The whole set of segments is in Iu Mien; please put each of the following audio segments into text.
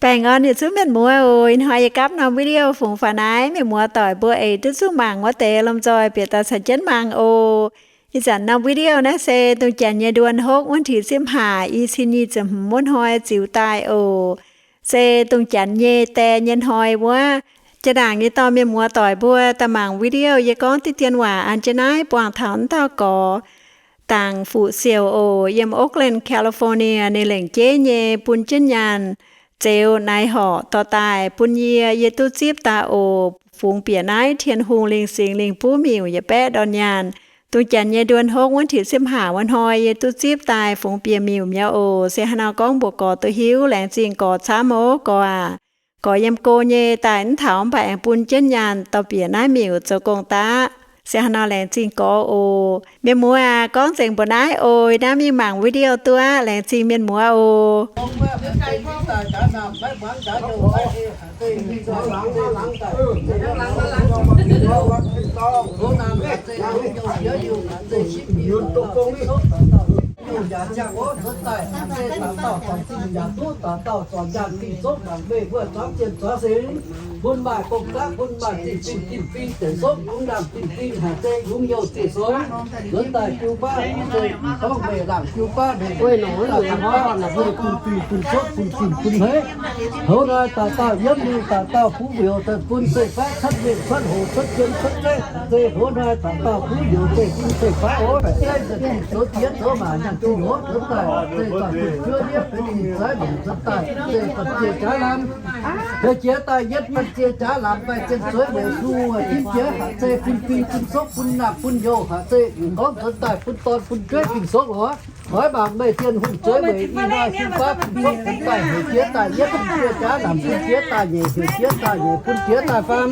Baengh orn yietc zungv mienh muoz oc. Ih hnoi yie gapv norm video fungx faaux naaiv, mienh muoz doic mbuo eix duqv zuqc mangc wuov deix lomh nzoih bieqc daaih caux jienv mangc oc. Ih zanc norm video naaiv se dongh janx nyei nduon hopv wuov ntiux ziepc haac i cin nyic ziepc hmz wuov hnoi ziux daaih oc. Se dongh janx nyei die nyei hnoi wuov. Jaa-ndaangc nyei dorh mienh muoz doic mbuo daaih mangc video yie gorngv diqv dien waac an jienv naaiv buangh taux wuov dauh gorx, Dangc Fuqv Siouc oc, yiem Oakland, California. Ninh lengc jeiv nyei bun jienv nyaanh zeux naaiv horqc dorh daaih bun yie, yie duqv zipv daaih oc. Fungx bieqc naaiv Tin-Hungh Lingh Singx Lingh Buv Miuc yietc baeqv ndorn nyaanh. Dongh janx nyei nduon hopv wuov ntiux ziepc haac wuov hnoi yie duqv zipv daaih fungx bieqc miuc mi'aqv oc. Se haaix nor gorngv mbuox gorx duqv hiuv, laengz zingh gorx camv oc. Gorx aac, gorx yiem go nyei daaih mv taux mv baac aengx bun jienv nyaanh dorh bieqc naaiv miuc zoux gong-daqv. Se haaix nor laengz zingh gorx oc. Mienh muoz aac, gorngv nzengc mbuo naaiv oc. Naaiv mingh mangc video duqv aqv. Laengz zingh mienh muoz oc. Bun maaih gong-daqv, bun maaih zinh fingx deic sopv, bun maaih zinh fingx deic sopv, bun maaih zinh fingx haaix zeiz yungz youh zinh song, nzuonx daaih jiu baav, gorngv meih laangc jiu baav, meih bun fingx bun sopv, bun zinh bun hmeiv. Hoz hnoi dauh dauh yiem mingh, dauh dauh buv youz daaih bun zeiv-faqv cuotv mengh cuotv hoc cuotv jien cuotv zeqv, zeiv hoz hnoi dauh dauh buv youz zeiv bun zeiv-faqv oc. Zeiv zoux diex zoux maac nyaanh zinh oc, nzuonx daaih zeiv zoih bun juov ndiev benx ih zaaix longc nzuonx daaih zeiv banh jiex jaax lamz. Heuc jiex daaih yietv banh jiex jaax lamz, baih zien zueiz weic hluv, tim jiex haaix zeiz bun fingx bun sopv bun naamh bun youh haaix zeiz gorngv nzuonx daaih bun dorn bun jueiv fingx sopv oc. Oix mangc meih Tin-Hungh zueiz weic ih hnoi jiu baav bun sopv nzuonx daaih heuc jiex daaih yietv banh jiex jaax lamz, bun jiex daaih nyeic, heuc jiex daaih nyeic, bun jiex daaih faam,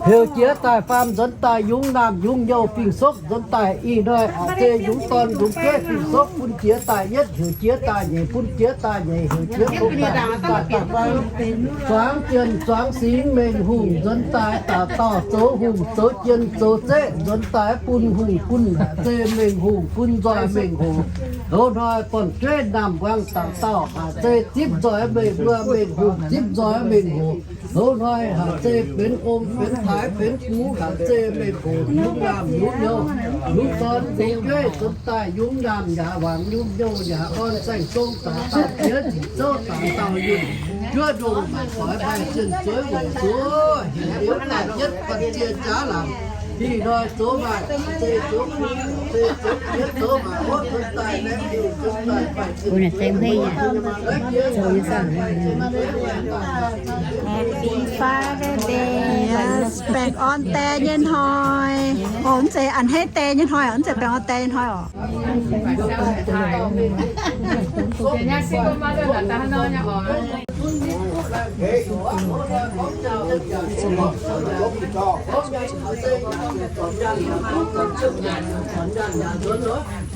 heuc jiex daaih faam nzuonx daaih yungz naamh yungz youh fingx sopv nzuonx daaih ih hnoi haaix zeiz yungz dorn yungz jueiv fingx sopv bun jiex daaih yietv, heuc jiex daaih nyeic, bun jiex daaih nyeic, heuc jiex daaih faam. Zuangx jienv zuangx singx mengh hungh nzuonx daaih dauh dauh zoux hungh zoux jien zoux zeqv nzuonx daaih bun hungh bun haaix zeiz mengh hungh bun nzoih mengh hoc. Hoz hnoi gorn-jueiv naamh muangx dauh dauh haaix zeiz zipv nzoih meih mbuo mengh hungh zipv nzoih mengh hoc. Hoz hnoi haaix zeiz benx ong benx taaix benx gux haaix zeiz mengh hoc, yungz naamh yungz youh, yungz dorn yungz jueiv nzuonx daaih yungz naamh yaac wangc, yungz youh yaac orn, saeng-song dauh dauh jiex, nziqc zouv dauh dauh yunh, juov ndongh maiv doix, baih zien zueiz weic zuov, heuc jiex daaih yietv banh jiex jaax lamz. Ih hnoi zoux maaih zeiv zoux fingx, zeiv zoux jiex zoux maaih orv nzuonx daaih laengz liuh nzuonx daaih baih zien zueiz weic zuov. Yes, baengh orn die nyei hnoi. Oc, mv zeiz a'hneiv die nyei hnoi oc, mv zeiz baengh orn die nyei hnoi oc.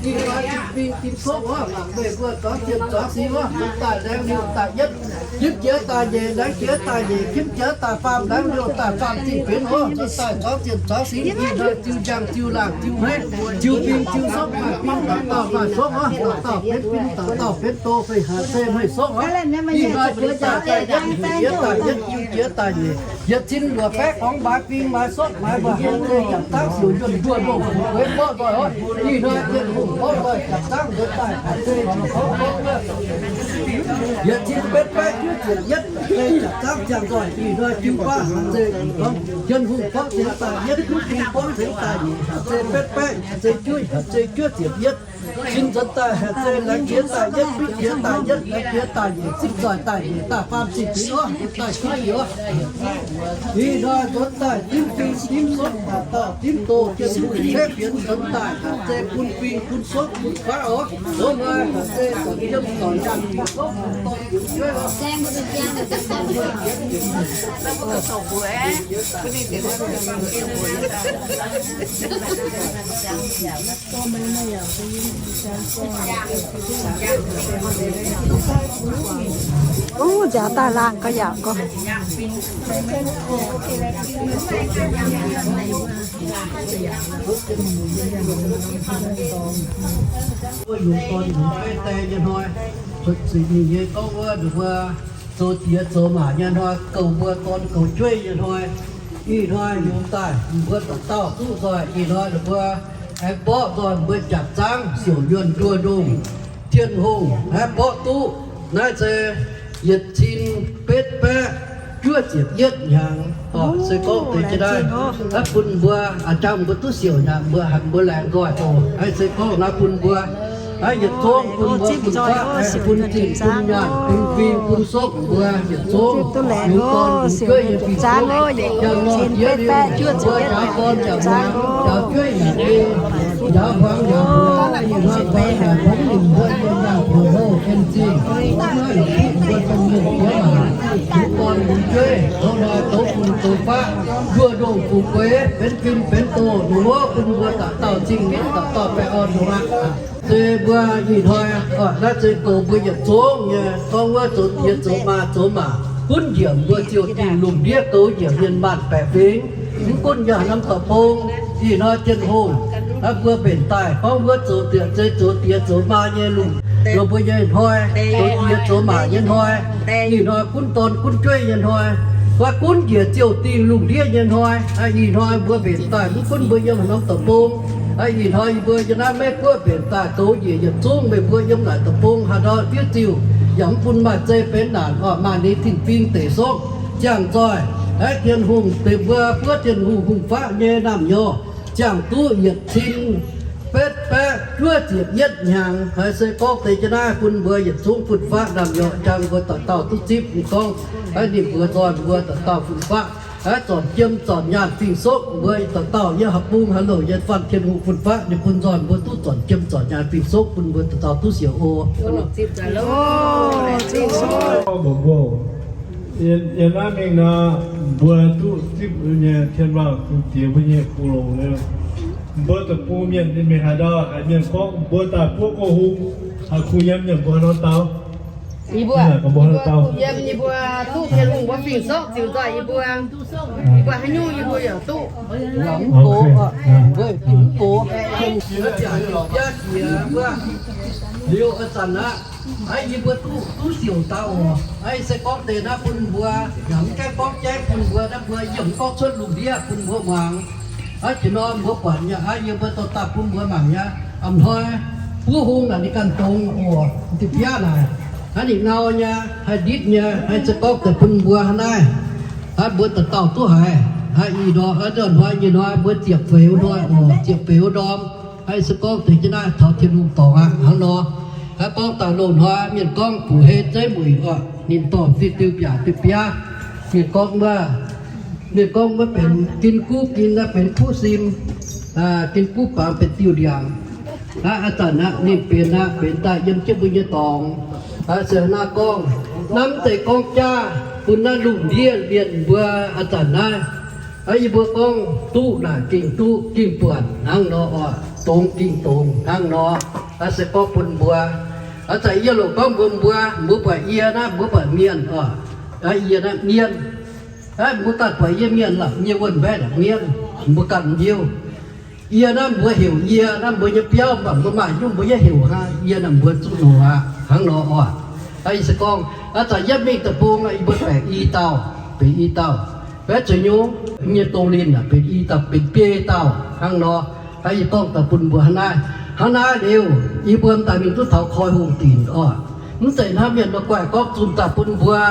Ih hnoi tim fingx tim sopv oc, mangc meih mbuo zuangx jienv zuangx singx oc, nzuonx daaih laengz liuh daaih yietv, yipv jiex daaih nyeic, laengz jiex daaih nyeic, kimv jiex daaih faam, laengz liuh daaih faam, zingh benx oc, nzuonx daaih zuangx jienv zuangx singx. Ih hnoi ziux njang ziux laangc ziux hmeiv ziux fingx ziux sopv, maaih fingx dauh dauh maaih sopv oc, dauh dauh benx fingx dauh dauh benx doz, fei haaix zeiz meih sopv oc. Ih hnoi ziux daaih daaih yietv, heuc jiex daaih yietv, yungz jiex daaih nyeic. Yietc cin luoqc baeqv gorngv maaiz fingx maaiz sopv maaiz maaih haaix zeiz jangx zangv siouc yuonh nduoh longh fu'jueiv mborqv nzoih oc. Ih hnoi Tin-Hungh mborqv nzoih jangx zangv nzuonx daaih haaix zeiz jangx zangv mborqv nzoih. Yietc cin betv baeqv juov ziepc yietv haaix zeiz jangx zangv ziangh nzoih. Ih hnoi jiu baav haaix zeiz gorngv Tin-Hungh mborqv cingx daaih yietv, kuv fingx mborqv cingx daaih nyeic, haaix zeiz betv baeqv, haaix zeiz juov, haaix zeiz juov ziepc yietv. Cin nzuonx daaih haaix zeiz laengz jiex daaih yietv, bitv jiex daaih yietv, laengz jiex daaih nyeic, zipv nzoih daaih nyeic, daaih faam zingh binv oc, nzuonx daaih juov yoc. Ih hnoi nzuonx daaih dimv fingx dimv sopv, dauh dauh dimv doz, Tin-Hungh cetv fienx nzuonx daaih haaix zeiz bun fingx bun sopv bun faqv oc. Nzuonx daaih haaix zeiz yiem dorngx nyaanh bun sopv bun dorn bun jueiv oc. Ov, nziaaux daaih laangh gauh yaac gauh. Wuov yungz dorn yungz jueiv die nyei hnoi, cuotv zinh mingh nyei gorngv wuov ninh mbuo zoux diex zoux maac nyei hnoi, goux mbuo dorn goux jueiv nyei hnoi. Ih hnoi yungz daaih mbuo dauh dauh duqv nzoih. Ih hnoi ninh mbuo aengx mborqv nzoih mbuo jaax zaangv siouc yuonh nduoh ndongh Tin-Hungh aengx mborqv duqv. Naaiv se yietc cin betv baeqv juov ziepc yietv hnyangx. Se gorngv deix jiex naaiv, naaiv bun mbuo, a'jang mbuo duqv siouc nyanc, mbuo hanc mbuo laengz nzoih oc. Naaiv se gorngv naaiv bun mbuo, naaiv yietc zungv bun mbuo fun-faqv, bun zinh bun nyaanh, bun fing bun sokv mbuo yietc zungv, yungz dorn yungz jueiv nyei fing-sokv, jangx nor jiex liuz, mbuo njaaux dorn njaaux hmuangx, njaaux jueiv njaaux hmuangx, ih hnoi njaaux hmuangx, ninh mbuo yiem nyaanh buoz hlo en zingh, mbuo dongh mienh jiex maanc, yungz dorn yungz jueiv, hnoi-hnoi douz fun douz faqv, nduoh ndongh fu'jueiv benx fim benx doz, ninh mbuo bun mbuo dauh dauh zingh nyei, dauh dauh baengh orn longx aqv. Se mbuo ih hnoi, naaiv se goux mbuo yietc zungv nyei, gorngv wuov zoux diex zoux maa zoux maac, gunv njiec mbuo ziouc dingh lungh ndiev goux njiec mienh maanc baeqc fingx, mv gunv yaac norm deic-bung. Ih hnoi Tin-Hungh, naaiv mbuo mbenc daaih gorngv wuov zoux diex, zoux diex zoux maa nyei lungh, longc mbuo nyei hnoi, zoux diex zoux maac nyei hnoi. Ih hnoi gunv dorn gunv jueiv nyei hnoi, guaix gunv njiec ziouc dingh lungh ndiev nyei hnoi. Ih hnoi mbuo mbenc daaih mv gunv mbuo yiem haaix norm deic-bung. Ih hnoi yie mbuo yiem naaiv Meiv Guoqv mbenc daaih goux njiec yietc zungv meih mbuo yiem naaic deic-bung haaix ndau fiev ziuh, yaac mv bun maaih zei benx naanc oc, maaih ninh tin-fing deic sokv. Ziangh zoih, aeqv, Tin-Hungh deix mbuo buov Tin-Hungh fun-faqv nyei naamh nyouz, ziangh duqv yietc cin betv baeqv juov ziepc yietv hnyangx. Haiz se gorngv deix jiex naaiv bun mbuo yietc zungv fun-faqv naamh nyouz, jangx mbuo dauh dauh duqv zipv. Ninh gorngv, aeqv, ninh mbuo nzoih mbuo dauh dauh fun-faqv, aeqv, zornc jiem zornc nyaanh fing-sokv mbuo dauh dauh yiem haaix bung haaix louc yiem fanh Tin-Hungh fun-faqv, ninh bun nzoih mbuo duqv zornc jiem zornc nyaanh fing-sokv bun mbuo dauh dauh duqv siouc oc. Yiem naaiv mingh nor, mbuo duqv zipv nyei tien-waangh diex mbuo nyei buoz-longc. Mbuo deic-bung mienh ninh mingh haaix ndau, haiz mienh gorngv mbuo daaih buov gong hung, haiz kungx yiem mienh mbuo haaix nor dau. Yie mbuo, yie mbuo kungx yiem yie mbuo duqv Tin-Hungh mbuo fing-sokv ziux nzoih yie mbuo. Yie mbuo haaix nyungc yie mbuo yaac duqv. Mbuo fingx gox, liuz ih zanc aqv, yie mbuo duqv, duqv siouc dau oc. Se gorngv deix naaiv bun mbuo, yaac mv gaengh gorngv jaiv bun mbuo, naaiv mbuo yiem gorngv cuotv lungh ndiev bun mbuo muangx. Aa, jiex nor mbuo buatc nyei, aa, yie mbuo dorh daaih bun mbuo mangc nyei. A'hnoi buov hung naaic ninh ganh dongz oc, diuh biaav naaic, aa, ninh ngau nyei, haih nditv nyei, haih se gorngv deix bun mbuo hnangv naaiv. Aa, mbuo dauh dauh duqv haiz, aa, ih ndorm, aa, ndorm hnoi nyei hnoi mbuo ziepc feix wuov hnoi oc, ziepc feix wuov ndorm. Aa, se gorngv deix jienv naaiv taux Tin-Hungh dorngx aqv hnangv nor. Aa, gorngv daaih loz-hnoi mienh gorngv gu'hei zeiv mueic oc, ninh dorh diuh diuh mbiaauc diuh biaav. Mienh gorngv wuov, mienh gorngv wuov benx gin guv gin naaiv benx kuv sim, gin guv bangx benx diuh ndiangx. Aa, aa zanc aqv, ninh benx aqv, benx daaih yiem jienv mbuo nyei dorngx. Aa, se naaiv gorngv, naaiv mv zeiz gorngv jaav bun naaiv lungh ndiev mienh mbuo. Aa zanc naaiv, aa, yie mbuo gorngv duqv naaic gengh duqv gengh buonc hnangv nor oc, dongz gengh dongz hnangv nor. Aa, se gorngv bun mbuo, aa, zanc yie loc gorngv mbuox mbuo, mbuo buatc yie naaiv, mbuo buatc mienh oc. Aa, yie naaiv mienh, aa, mbuo ganh buatc yie mienh lorqc, yie wuonh mbaeqv mienv, mbuo ganh m'njiuv. Yie naaiv mbuo heuc yie naaiv mbuo nyei biauv, mv baac mbuo maaih nyungc mbuo yaac heuc hnangv, yie naaiv mbuo zuqc longx aqv hnangv nor oc. Aa, yie se gorngv, aa, zanc yietv mingh deic-bung, yie mbuo baengc i dauh, benx i dauh. Baeqv zuqc nyungc nyei dongh linh aac, benx i dauh, benx biei dauh hnangv nor. Aa, yie gorngv daaih bun mbuo hnangv naaiv. Hnangv naaiv liuz, yie mbuo m'daaih mingh duqv taux koi hungh dinc oc. Mv zeiz hnangv mienh da'guaih gorngv zunh daaih bun mbuo,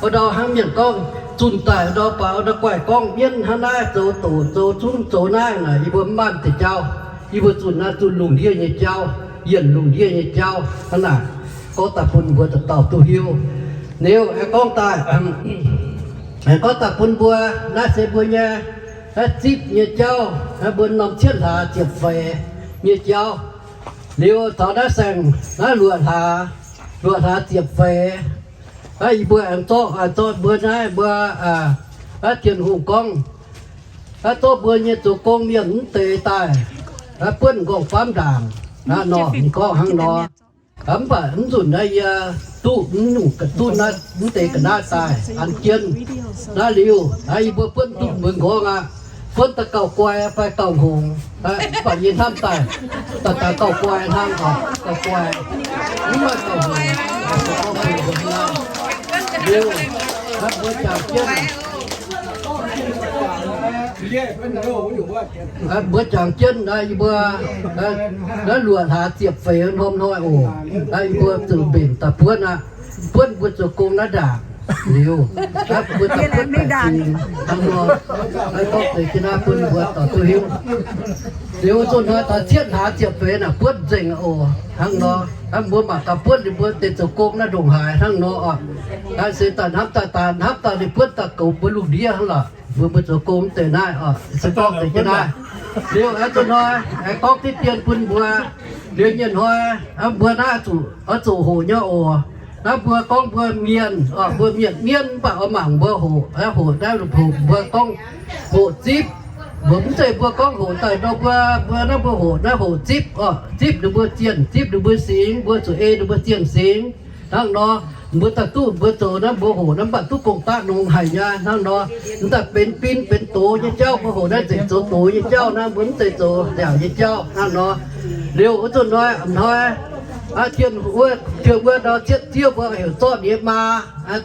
wuov ndau hnangv mienh gorngv zunh daaih ndau baac wuov ndau guaih gorngv mienv hnangv naaiv zoux doqc zoux zungv zoux naaiv naaic, yie mbuo mv maaih deix jauv. Yie mbuo zunh naaiv zunh lungh ndiev nyei jauv, yienh lungh ndiev nyei jauv hnangv naaic. Gorngv daaih bun mbuo dauh dauh duqv hiuv. Liuz aengx gorngv daaih, aengx gorngv daaih bun mbuo, naaiv se mbuo nyei, naaiv zipv nyei jauv, naaiv mbuo norm cietv hlaax ziepc feix nyei jauv. Liuz taux naaiv saeng, naaiv luoqc hlaax, luoqc hlaax ziepc feix. Naaiv yie mbuo aengx zorqv, zorqv mbuo naaiv mbuo, naaiv Tin-Hungh gorngv, naaiv zorqv mbuo nyei zoux gong mienh mv deix daaih, naaiv buonv m'nqorngv famv ndaangc, naaiv nor m'nqorngv hnangv nor. Mv baac mv nzunc naaiv yie duqv mv nyungc duqv naaiv mv deix ga'naaiv daaih an jienv. Naaiv liuz, naaiv yie mbuo buonv duqv mbuo m'nqorngv aqv. Buonv daaih gauh guai fai gauh hngongx, mv baac yie hnamv daaih, daaih daaih gauh guai hnangv oc, gauh guai. Mv maaih gauh hngongx, gauh hngongx hnangv. Mbuo jangx jienv, mbuo jangx jienv naaiv, yie mbuo naaiv luoqc hlaax ziepc feix norm hnoi oc. Naaiv yie mbuo zuqc mbenc daaih buonv aqv. Buonv mbuo zoux gong naaiv ndaangc liuz, mbuo daaih buonv baeqc fingx hnangv nor. Naaiv gorngv deix jienv naaiv bun mbuo dauh duqv hiuv. Liuz zuqc hnoi taux cietv hlaax ziepc feix naaic buonv nzengc oc hnangv nor. Mbuo mangc gaax buonv liuz mbuo deix zoux gong naaiv ndongc haaix hnangv nor oc. Naaiv se daaih hnamv daaih daaih hnamv daaih ninh buonv daaih goux mbuo lungh ndiev hnangv lorqc. Mbuo mbuo zoux gong mv deix naaiv oc, se gorngv deix jienv naaiv. Liuz aengx zuqc hnoi aengx gorngv diqv dien bun mbuo. Liuz nyei hnoi mbuo naaiv zuqc oix zuqc hoqc nyei oc. Naaiv mbuo gorngv mbuo mienh, mbuo mienh mienv mv baac oix mangc mbuo hoqc, hoqc naaiv hoqc mbuo gorngv hoqc zipv. Mbuo mv zeiz mbuo gorngv hoqc daaih nor mbuo, mbuo naaiv mbuo hoqc naaiv hoqc zipv oc. Zipv ninh mbuo zienh, zipv ninh mbuo singx, mbuo zuqc ei ninh mbuo zienh singx hnangv nor. Mbuo daaih duqv mbuo zoux naaiv mbuo hoqc naaiv mv baac duqv gong-daqv nongx haic nyei hnangv nor. Mv daaih benx bin benx doz nyei jauv, mbuo hoqc naaiv nzengc zoux doz nyei jauv naaiv, mbuo mv zeiz zoux nziaauc nyei jauv hnangv nor. Liuz wuov zuqc hnoi, hnoi, tien wuov, tien wuov nor cietv ziev mbuo heuc zorqv ninh nyei maa,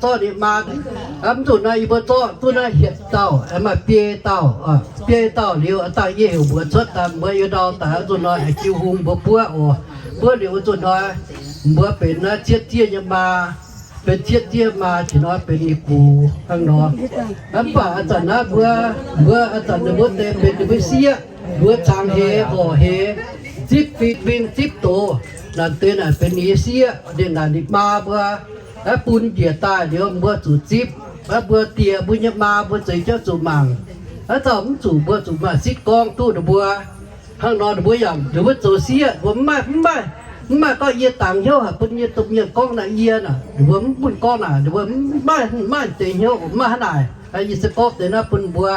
zorqv ninh nyei maa. Mv zuqc naaiv yie mbuo zorqv duqv naaiv hietc dauh, maaih biei dauh, biei dauh liuz dangh yie heuc mbuox cuotv daaih mbuo yie ndau daaih wuov zuqc hnoi aengx jiu hung mbuo buov oc. Buov liuz wuov zuqc hnoi mbuo benx naaiv cietv ziev nyei maa, benx cietv ziev maa, qiex hnoi benx ninh gux hnangv nor. Mv baac a'zanc naaiv mbuo, mbuo a'zanc ninh mbuo deix benx ninh mbuo sieqv, mbuo cangx heix horc heix, zipv fing fing zipv doz, naaic deix naaic benx ninh nyei sieqv, ninh naaic ninh maa mbuo, naaiv bun njiec daaih liuz mbuo zuqc zipv. Naaiv mbuo die mbuo nyei maa mbuo zeix jauv zuqc mangc. Naaiv dauh mv zuqc mbuo zuqc maaih sitv gorngv duqv ninh mbuo. Hnangv nor ninh mbuo yaac ninh mbuo zoux sieqv, mbuo mv maaih, mv maaih, mv maaih gorngv yie dangx hnyouv haic bun yie domh mienh gorngv naaic yie naaic, ninh mbuo mv bun gorngv naaic, ninh mbuo mv maaih, mv maaih deix hnyouv mv maaih hnangv naaic. Yie se gorngv deix naaiv bun mbuo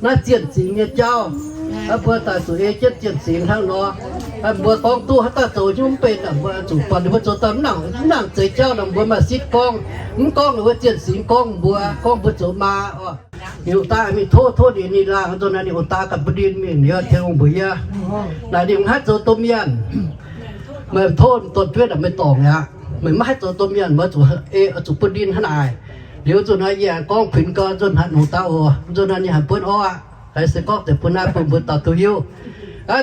naaiv zienh singx nyei jauv. Mbuo daaih zuqc ei jienv zienh singx hnangv nor. Mbuo gorngv duqv haaix dauh zoux hnyouv mv benx, mbuo zuqc buatc ninh mbuo zoux daaih mv nangc, mv nangc zeix jauv nor, mbuo maaih sitv gorngv. Mv gorngv ninh mbuo zienh singx gorngv mbuo, gorngv mbuo zoux maa oc. Ninh oc daaih mingh tov, tov ninh, ninh laangh nzunc naaiv ninh oc daaih ganh bun ninh mingh liuz, Tin-Hungh mbuox yie, naaic ninh mv haih zoux domh mienh. Meih tov dorn-jueiv naaic meih dorngc aqv. Meih mv haih zoux domh mienh, meih zuqc ei, zuqc bun ninh hnangv naaic. Liuz nzunc naaiv yie aengx gorngv kuinx gau nzunc haaix nungc dauh oc. Nzunc naaiv ninh hanc buonv orv aqv. Haiz se gorngv deix bun naaiv bun mbuo dauh duqv hiuv.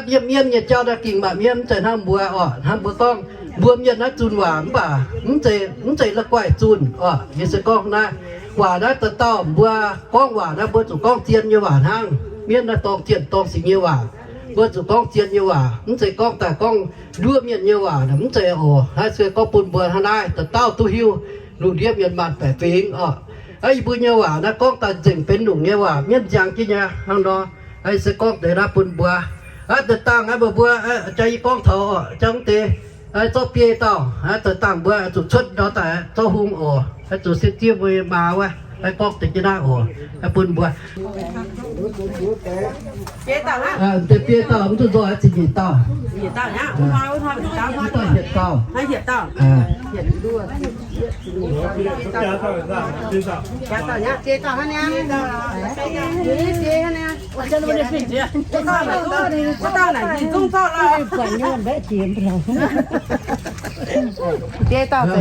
Yiem mienv nyei jauv naaiv gengh maaih mienv, mv zeiz hnangv mbuo oc. Hnangv mbuo gorngv mbuo mienh naaiv zunh waac mv baac mv zeiz, mv zeiz la'guaih zunh oc. Yie se gorngv naaiv waac naaiv dauh dauh mbuo gorngv waac naaiv mbuo zuqc gorngv zien nyei waac hnangv. Mienv naaiv dorng zienh dorng singx nyei waac, mbuo zuqc gorngv zien nyei waac, mv zeiz gorngv daaih gorngv nduov mienh nyei waac, mv zeiz oc. Naaiv se gorngv bun mbuo hnangv naaiv dauh dauh duqv hiuv lungh ndiev mienh maanh baeqc fingx oc. Yie mbuo nyei waac naaiv gorngv daaih nzengc benx longc nyei waac, mienv nziang jienv nyei hnangv nor. Se gorngv deix naaiv bun mbuo. Deix dangh naaiv mbuo, mbuo jang yie gorngv taux oc, jang deix zorqv biei dauh, deix dangh mbuo zuqc cuotv ndau daaih zorqv hung oc. Zuqc sieqv ziev mbuo nyei maa wuov, gorngv deix jienv naaiv oc, bun mbuo. Deix biei dauh mv duqv nzoih, ziqc nyeic dauh. Mv dauh hietc dauh.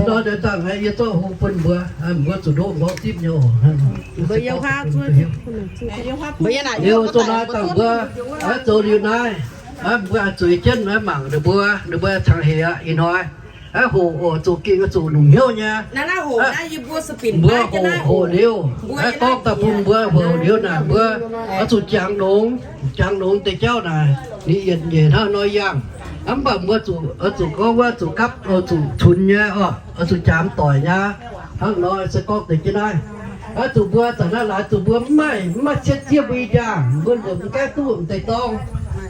Nor deix dangh yie zorqv hung bun mbuo, mbuo zuqc ndoqv mborqv zipv nyei oc. Liuz zuqc naaiv dangh mbuo zoux liuz naaiv, mbuo zueiz jienv mangc ninh mbuo, ninh mbuo cangx heix aqv ih hnoi. Hoqc oc, zuqc gengh zuqc longc hnyouv nyei. Mbuo hoqc, hoqc liuz, gorngv daaih bun mbuo hoqc liuz naaic mbuo oix zuqc jangx longx, jangx longx deix jauv naaic ninh yietc nyeic hnangv nor yangh. Mv baac mbuo zuqc, zuqc gorngv wuov zuqc gapv, zuqc cunx nyei oc, zuqc jangx doic nyei. Hnangv nor se gorngv deix jienv naaiv. Zuqc mbuo zanc naaiv laaix zuqc mbuo mv maaih, mv maaih cietv ziev mbuo i ndaangh, mbuo lomc gaeqv duqv m'deix dorngh,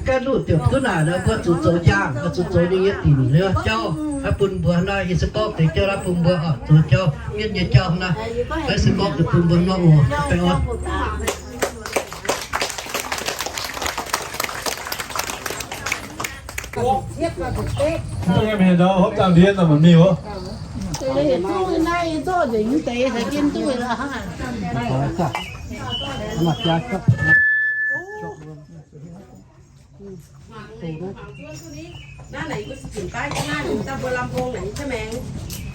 gaeqv duqv diuc duqv naaic nor, mbuo zuqc zoux njang, zuqc zoux ninh nyei dinc nyei jauv, bun mbuo naaiv yie se gorngv deix jauv naaiv bun mbuo oc, zoux jauv mienv nyei jauv naaiv. Naaiv se gorngv deix bun mbuo nor oc, baengh orn. Hopv dangh ndiev nor maiv miuc. Naaiv naaic yie mbuo se zunc daaih jienv naaiv, daaih mbuo lamh mbong naaic nyei jienv maengx.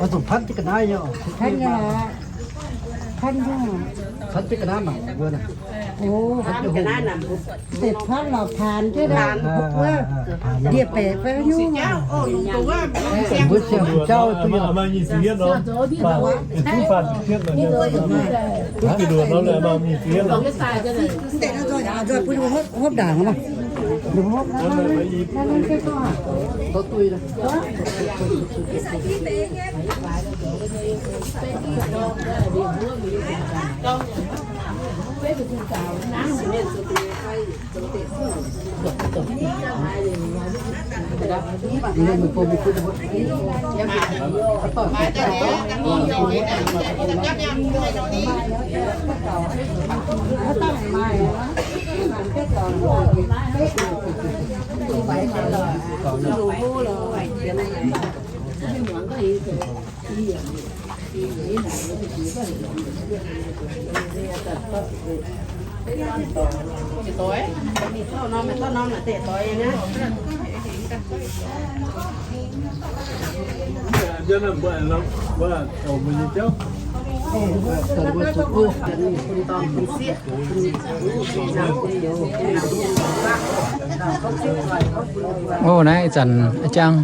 Ov, zuqc พัน jienv ga'naaiv nyei oc. พัน nyei oc. พัน nyei. พัน jienv ga'naaiv mangc wuov naaic. Ov, พัน jienv ga'naaiv naaic. Setv พัน lorqc, ผ่าน jienv naaic. Ndie-baeqc fai nyungc. Mbuo siang jauv duqv nyei. Hopv ndaangc maah. Ov, naaiv ih zanc a'jang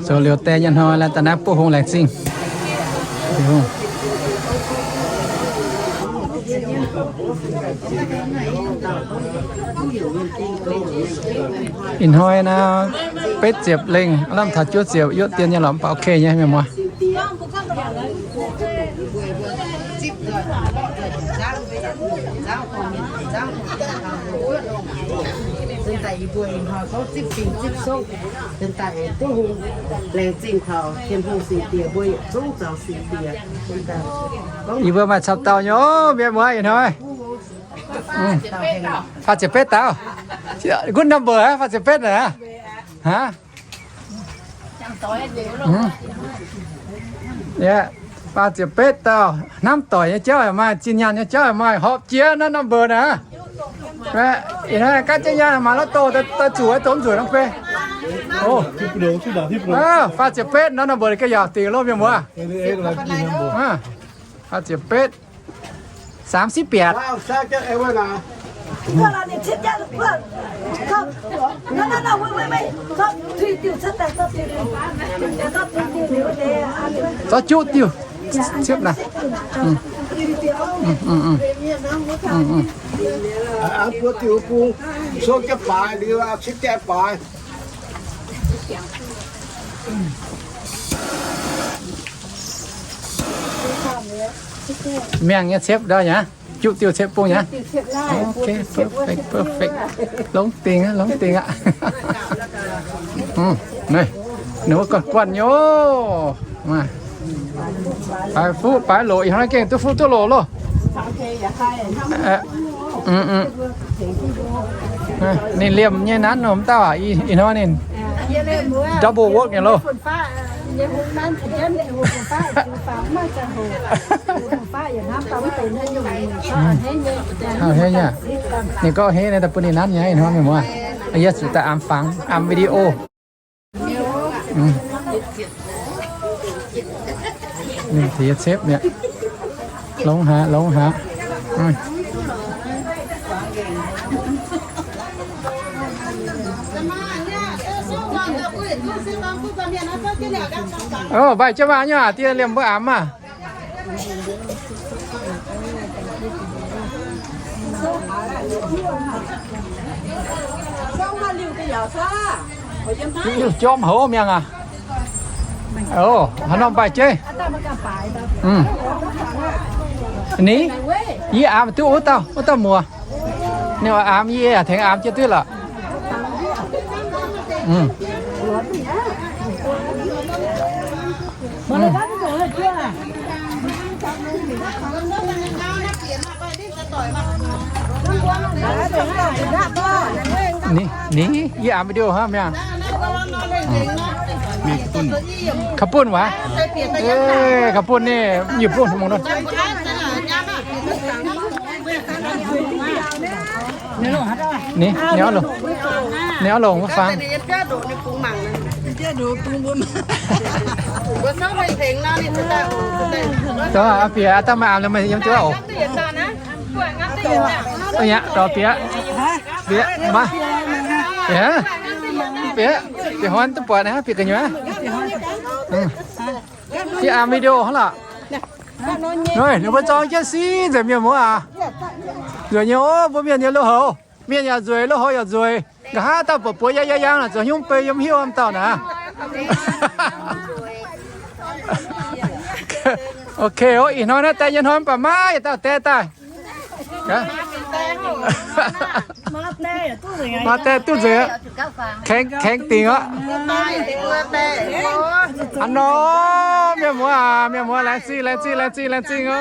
zoux liuz die nyei hnoi, laaix daaih naaiv buov hung laengz zingh. Ih hnoi naaiv betv ziepc lengh, lamh taux juov ziepc, yuoqv dien nyei lorqc, mv baac ok nyei, mienh muoz. Yie mbuo maaih camv dauh nyei, mienh muoz, ih hnoi. Faah ziepc betv dauh. Good number aqv, faah ziepc betv aqv. Aa, faah ziepc betv dauh. Hnamv doic nyei jauv yaac maaih, zinh nyaanh nyei jauv yaac maaih, horpc jiex norm number naaic. Ih hnoi gaav jienv nyaanh maaih lorqc, doh daaih zuqc, doh mv zuqc norm fei. Faah ziepc betv norm number ga'yaauc dingc loh, mienh muoz. Faah ziepc betv. สามสิบแปด Zorqv juqv diuh ciepv naaic. Aav buo diuh bung, sou jienv baaix liuz, ciepv jienv baaix. Miangh nyei ciepv ndau yaac juqv diuh ciepv bung yaac. Ok, perfect, perfect. Longx dingc aqv, longx dingc aqv. Ninh mbuo guanh guanh nyei oc. Baaix fuqv baaix loc, ih hnoi gengh duqv fuqv duqv loc loh. Ninh liemh nyei nanv nor, mv dauh aac, ih hnoi ninh double work nyei loh. Ninh gorngv hneiv nyei, ninh gorngv hneiv nyei, daaih bun ninh nanv nyei, ih hnoi mienh muoz. Yie zuqc daaih aamx fangx, aamx video. Ninh tiex ciepv mi'aqv. Longx haic, longx haic. Ov, mbaih jienv maah, nyei aac, diex liemh mbuo aamx maah. Jorm houc mi'aqv aac. Ov, haaix norm mbaih jeiv. Ni, yie aamx duqv wuov dauh, wuov dauh muoz. Ninh oix aamx yie yaac tengx aamx jienv duqv lorqc. Ninh, ninh, yie aengx video hnangv mi'aqv. Kaux bunh waac? Kaux bunh ninh, yie bunh mangc nor. Ninh, ninh oix longc, ninh oix longc wuov faang. Dongh a'bieqc daaih maaih aamx liuz meih yiem jienv oc. A'nyungc dorh bieqc, bieqc maiv, bieqc, bieqc huan duqv buatc naaiv, bieqc gu'nyuoz. Yie aengx video hnangv lorqc. Ninh mbuo zorng jienv si nzengc, mienh muoz aac. Nzueic nyei ov, mbuo mienh nyei lui-houx. Mienh yaac nzueic, lui-houx yaac nzueic. Nqa'haav dauh buoz-buoz yangh yangh yangh naaic, zuqc hnyouv bei yiem hiuv wuom dauh naaic. Ok, ih hnoi naaiv die nyei hnoi mv baac maiv yietc dauh die daaih. Maa die duqv nzengc, kaengx dingc aqv. Aa nor, mienh muoz aac, mienh muoz, laengz zingh, laengz zingh, laengz zingh, laengz zingh oc.